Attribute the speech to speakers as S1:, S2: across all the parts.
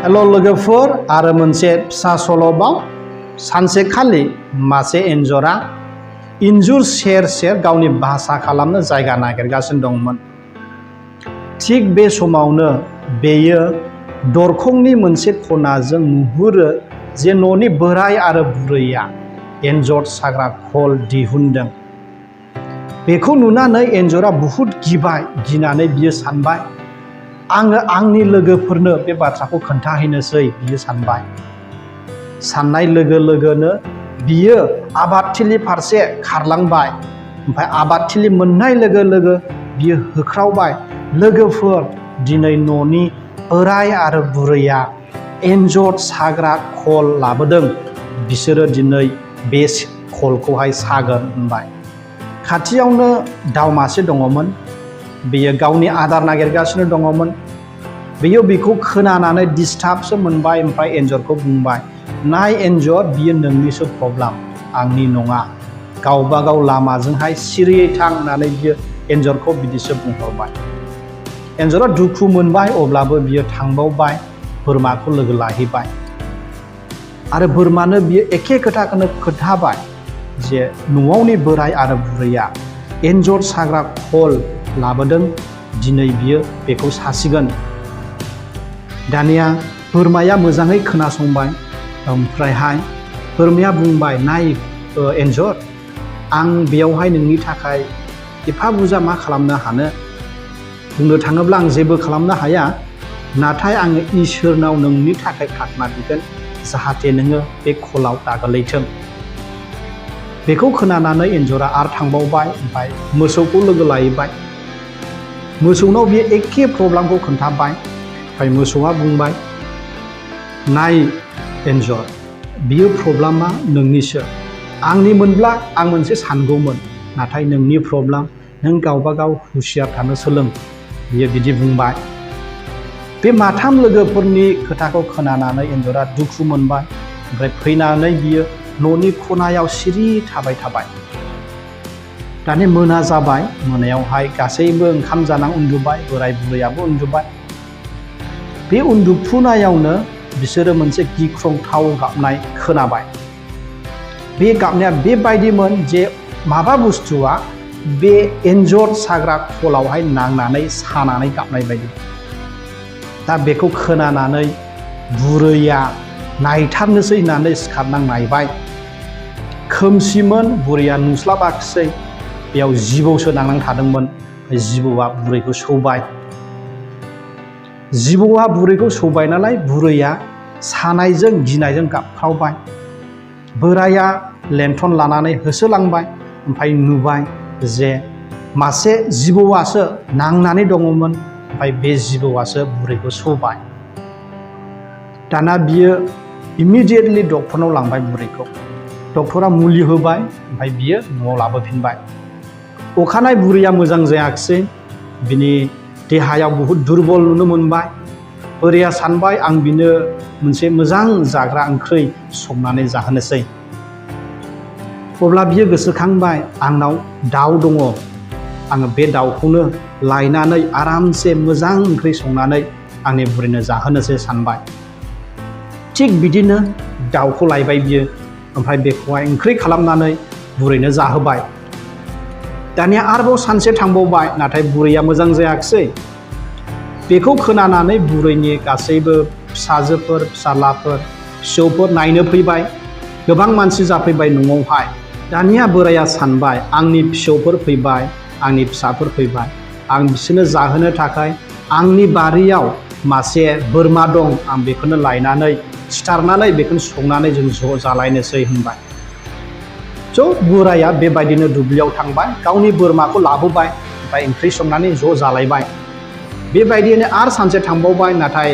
S1: हेल' लोगोफोर आरो मोनसे फिसा सल'बाव सानसेखालि मासे एन्जरा इन्जुर सेर सेर गावनि भासा खालामनो जायगा नागिरगासिनो दंमोन। थिग बे समावनो बेयो दरखंनि मोनसे खनाजों नुहुरो जे न'नि बोराय आरो बुरैया एन्जर साग्रा खल दिहुनदों। बेखौ नुनानै एन्जरा बहुद गिनानै बियो सानबाय, आङो आंनि लोगोफोरनो बे बाथ्राखौ खोन्थाहैनोसै बियो सानबाय। साननाय लोगो लोगोनो बियो आबादथिलि फारसे खारलांबाय। ओमफ्राय आबादथिलि मोननाय लोगो लोगो बियो होख्रावबाय, लोगोफोर दिनै न'नि बोराय आरो बुरैया एन्जर साग्रा खल लाबोदों, बिसोरो दिनै बे खलखौहाय सागोन होनबाय। खाथियावनो दाउ मासे दङमोन, बेयो गावनि आदार नागिरगासिनो दङमोन। बेयो बेखौ खोनानानै डिस्टार्बसो मोनबाय। ओमफ्राय एन्जरखौ बुंबाय, नाय एन्जर, बियो नोंनिसो प्रब्लेम, आंनि नङा। गावबा गाव लामाजोंहाय सिरियै थां होननानै बियो एन्जरखौ बिदिसो बुंहरबाय। एन्जरा दुखु मोनबाय, अब्लाबो बियो थांबावबाय, बोरमाखौ लोगो लाहैबाय। आरो बोरमानो बियो एखे खोथाखौनो खोन्थाबाय जे न'आवनि बोराय आरो बुरैया एन्जर साग्रा खल लाबोदों, दिनै बियो बेखौ सासिगोन। दानिया बोरमाया मोजाङै खोनासंबाय। ओमफ्रायहाय बोरमाया बुंबाय, नाय एन्जर, आं बेयावहाय नोंनि थाखाय एफा बुरजा मा खालामनो हानो? बुंनो थाङोब्ला आं जेबो खालामनो हाया, नाथाय आङो इसोरनाव नोंनि थाखाय प्रार्थना बिगोन जाहाथे नोङो बे खलाव दागोलैथों। बेखौ खोनानानै एन्जरा आरो थांबावबाय। ओमफ्राय मोसौखौ लोगो लाहैबाय। मोसौनाव बियो एखे प्रब्लेमखौ खोन्थाबाय। ओमफ्राय मोसौआ बुंबाय, नाय एन्जर, बियो प्रब्लेमा नोंनिसो, आंनि मोनब्ला आं मोनसे सानगौमोन, नाथाय नोंनि प्रब्लेम, नों गावबा गाव हुसियार थानो सोलों, बियो बिदि बुंबाय। बे माथाम लोगोफोरनि खोथाखौ खोनानानै एन्जरा दुखु मोनबाय। ओमफ्राय फैनानै बियो न'नि खनायाव सिरि थाबाय। दानि मोना जाबाय, मोनायावहाय गासैबो ओंखाम जानानै उन्दुबाय, बोराय बुरैयाबो उन्दुबाय। बे उन्दुफुनायावनो बिसोरो मोनसे गिख्रंथाव गाबनाय खोनाबाय। बे गाबनाया बेबायदिमोन जे माबा बुस्थुआ बे एन्जर साग्रा खलावहाय नांनानै सानानै गाबनाय बायदि। दा बेखौ खोनानानै बुरैया नायथारनोसै होननानै सिखारनां नायबाय। खोमसिमोन, बुरैया नुस्लाबाखिसै, बेयाव जिबौसो नांनानै थादोंमोन। जिबौआ बुरैखौ सौबाय। जिबौआ बुरैखौ सौबाय नालाय बुरैया सानायजों गिनायजों गाबख्रावबाय। बोराया लेन्थन लानानै होसोलांबाय। ओमफ्राय नुबाय जे मासे जिबौआसो नांनानै दङमोन। ओमफ्राय बे जिबौआसो बुरैखौ सौबाय। दाना बियो इमिडियेटलि डक्टरनाव लांबाय बुरैखौ। डक्टरा मुलि होबाय। ओमफ्राय बियो न'आव लाबोफिनबाय। अखानायै बुरैया मोजां जायाखिसै, बिनि देहायाव बहुद दुरबल नुनो मोनबाय। बोराया सानबाय, आं बिनो मोनसे मोजां जाग्रा ओंख्रि संनानै जाहोनोसै। अब्ला बियो गोसोखांबाय, आंनाव दाउ दङ, आङो बे दाउखौनो लायनानै आरामसे मोजां ओंख्रि संनानै आंनि बुरैनो जाहोनोसै सानबाय। थिग बिदिनो दाउखौ लायबाय बियो। ओमफ्राय बेखौहाय ओंख्रि खालामनानै बुरैनो जाहोबाय। दानिया आरोबाव सानसे थांबावबाय, नाथाय बुरैया मोजां जायाखिसै। बेखौ खोनानानै बुरैनि गासैबो फिसाजोफोर, फिसालाफोर, फिसौफोर नायनो फैबाय। गोबां मानसि जाफैबाय न'आवहाय। दानिया बोराया सानबाय, आंनि फिसौफोर फैबाय, आंनि फिसाफोर फैबाय, आं बिसोरनो जाहोनो थाखाय आंनि बारियाव मासे बोरमा दं, आं बेखौनो लायनानै सिथारनानै बेखौनो संनानै जों ज' जालायनोसै होनबाय। स' बोराया बेबायदिनो दुब्लियाव थांबाय, गावनि बोरमाखौ लाबोबाय। ओमफ्राय ओंख्रि संनानै ज' जालायबाय। बेबायदिनो आरो सानसे थांबावबाय, नाथाय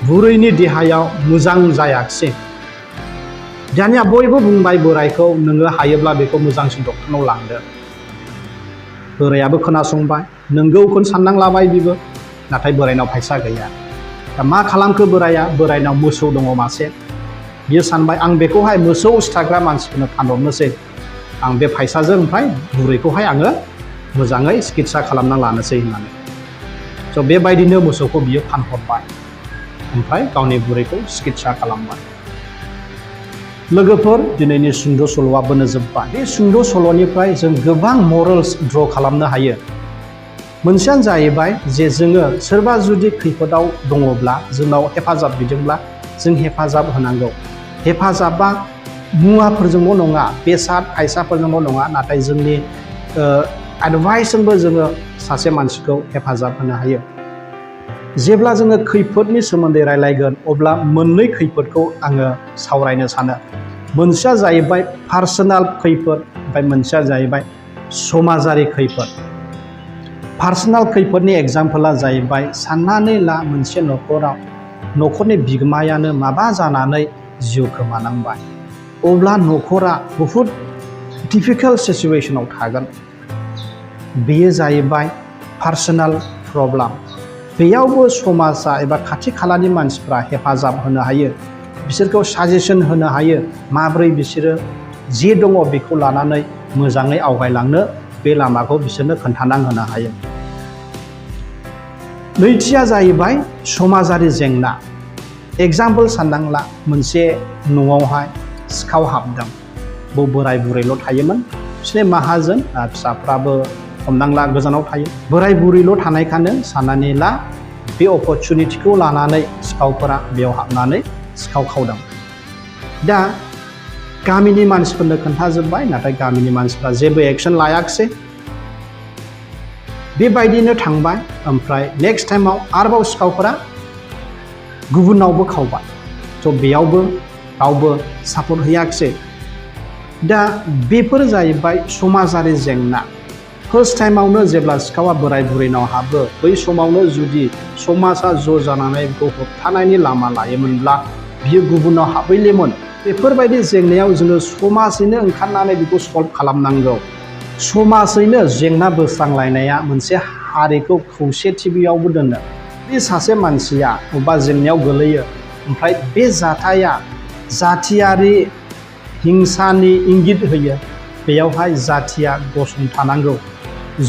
S1: बुरैनि देहायाव मोजां जायाखिसै। दानिया बयबो बुंबाय बोरायखौ, नोङो हायोब्ला बेखौ मोजांसिन डक्टरनाव लांदो। बोरायाबो खोनासंबाय, नोंगौखौनो साननां लाबाय बिबो, नाथाय बोरायनाव फैसा गैया। दा मा खालामखो बोराया? बोरायनाव मोसौ दङ मासे। बियो सानबाय, आं बेखौहाय मोसौ सिथारग्रा मानसिफोरनो फानहरनोसै, आं बे फैसाजों ओमफ्राय बुरैखौहाय आङो मोजाङै सिकित्सा खालामना लानोसै होननानै। स' बेबायदिनो मोसौखौ बियो फानहरबाय। ओमफ्राय गावनि बुरैखौ सिकित्सा खालामबाय। लोगोफोर, दिनैनि सुंद' सल'आबो जोब्बाय। बे सुंद' सल'निफ्राय जों गोबां मरेल्स ड्र खालामनो हायो। मोनसेयानो जाहैबाय जे जोङो सोरबा जुदि खैफोदाव दङब्ला, जोंनाव हेफाजाब बिदोंब्ला जों हेफाजाब होनांगौ। हेफाजाबा मुवाफोरजोंल' नङा, बेसाद फायसाफोरजोंल' नङा, नाथाय जोंनि एडभाइसजोंबो जोङो सासे मानसिखौ हेफाजाब होनो हायो। जेब्ला जोङो खैफोदनि सोमोन्दै रायलायगोन, अब्ला मोननै खैफोदखौ आङो सावरायनो सानो। मोनसेया जाहैबाय पार्सोनेल खैफोद, ओमफ्राय मोनसेया जाहैबाय समाजारि खैफोद। पार्सोनेल खैफोदनि एग्जाम्पला जाहैबाय, साननानै ला मोनसे न'खराव न'खरनि बिगोमायानो माबा जानानै जिउ खोमानांबाय। अब्ला न'खरा बहुद डिफिकाल्ट सिचुवेशनाव थागोन। बेयो जाहैबाय पार्सोनेल प्रब्लेम। बेयावबो समाजा एबा खाथि खालानि मानसिफ्रा हेफाजाब होनो हायो, बिसोरखौ साजेसन होनो हायो, माबोरै बिसोरो जे दङ बेखौ लानानै मोजाङै आवगायलांनो बे लामाखौ बिसोरनो खोन्थाना होनो हायो। नैथिया जाहैबाय समाजारि जेंना। एग्जाम्पल साननांला, मोनसे न'आवहाय सिखाव हाबदों। बोराय बुरैल' थायोमोन, बिसोरनि माहाजोन, फिसाफ्राबो हमनांला गोजानाव थायो। बोराय बुरैल' थानायखानो साननानै ला बे अपरचुनिटिखौ लानानै सिखावफोरा बेयाव हाबनानै सिखाव खावदों। दा गामिनि मानसिफोरनो खोन्थाजोब्बाय, नाथाय गामिनि मानसिफ्रा जेबो एक्सन लायाखिसै। बेबायदिनो थांबाय, ओमफ्राय नेक्स्ट टाइमाव आरोबाव सिखावफोरा गुबुनावबो खावबाय। थ' बेयावबो रावबो सापर्ट होयाखिसै। दा बेफोर जाहैबाय समाजारि जेंना। फार्स्ट टाइमावनो जेब्ला सिखावा बोराय बुरैनाव हाबो, बै समावनो जुदि समाजा ज' जानानै बेखौ होबथानायनि लामा लायोमोनब्ला बियो गुबुनाव हाबहैलेमोन। बेफोरबायदि जेंनायाव जोङो समाजैनो ओंखारनानै बेखौ सल्भ खालामनांगौ। समाजैनो जेंना बोस्रांलायनाया मोनसे हारिखौ खौसेथियावबो दोनो। बे सासे मानसिया बबेबा जेंनायाव गोलैयो, ओमफ्राय बे जाथाया जाथियारि हिंसानि इंगित होयो, बेयावहाय जाथिया गसंथानांगौ।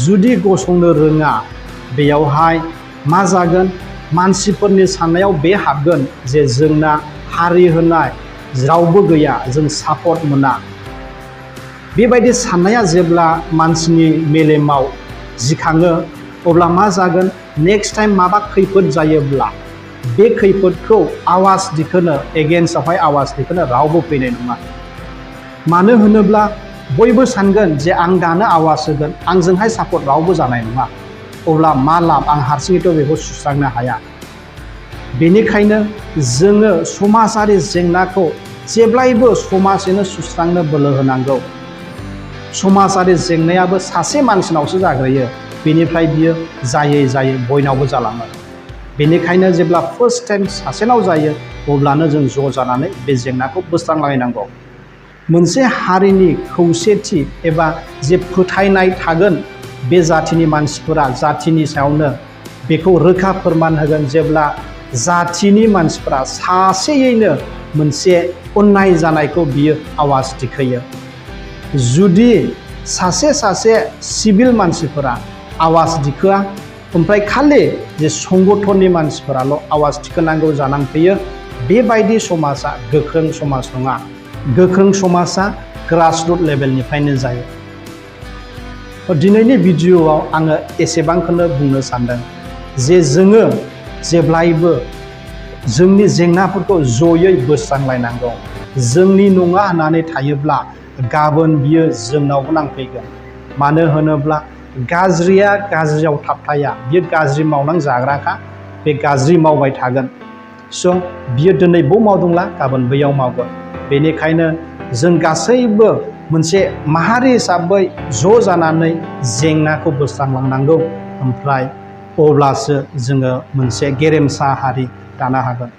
S1: जुदि गसंनो रोङा, बेयावहाय मा जागोन, मानसिफोरनि साननायाव बे हाबगोन जे जोंना हारि होनाय रावबो गैया, जों सापर्ट मोना। बेबायदि साननाया जेब्ला मानसिनि मेलेमाव जिखाङो, अब्ला मा जागोन, नेक्स्ट टाइम माबा खैफोद जायोब्ला बे खैफोदखौ आवाज दिखोनो, एगेन्स्टआवहाय आवाज दिखोनो रावबो फैनाय नङा। मानो होनोब्ला बयबो सानगोन जे आं दानो आवाज होगोन, आंजोंहाय सापर्ट रावबो जानाय नङा। अब्ला मा लाब, आं हारसिङैथ' बेखौ सुस्रांनो हाया। बेनिखायनो जोङो समाजारि जेंनाखौ जेब्लायबो समाजैनो सुस्रांनो बोलो होनांगौ। समाजारि जेंनायाबो सासे मानसिनावसो जाग्रोयो, बेनिफ्राय बियो जायै जायै बयनावबो जालाङो। बेनिखायनो जेब्ला फार्स्ट टाइम सासेनाव जायो, अब्लानो जों ज' जानानै बे जेंनाखौ बोस्रांलायनांगौ। मोनसे हारिनि खौसेथि एबा जे फोथायनाय थागोन, बे जाथिनि मानसिफोरा जाथिनि सायावनो बेखौ रोखा फोरमान होगोन जेब्ला जाथिनि मानसिफोरा सासेयैनो मोनसे अन्याय जानायखौ बियो आवाज दिखोयो। जुदि सासे सिभिल मानसिफोरा आवाज दिखोआ, ओमफ्राय खालि जे संगठननि मानसिफोराल' आवाज दिखोनांगौ जानानै फैयो, बेबायदि समाजा गोख्रों समाज नङा। गोख्रों समाजा ग्रासरुट लेभेलनिफ्रायनो जायो। दिनैनि भिडिअ'आव आङो एसेबांखौनो बुंनो सानदों जे जोङो जेब्लायबो जोंनि जेंनाफोरखौ जयै बोस्रांलायनांगौ। जोंनि नङा होननानै थायोब्ला गाबोन बियो जोंनावबो नांफैगोन। मानो होनोब्ला गाज्रिया गाज्रियाव थाबथाया, बियो गाज्रि मावनां जाग्राखा, बे गाज्रि मावबाय थागोन। स' बियो दिनै बेयाव मावदोंब्ला गाबोन बैयाव मावगोन। बेनिखायनो जों गासैबो मोनसे माहारि हिसाबै ज' जानानै जेंनाखौ बोस्रांलांनांगौ, ओमफ्राय अब्लासो जोङो मोनसे गेरेमसा हारि दानो हागोन।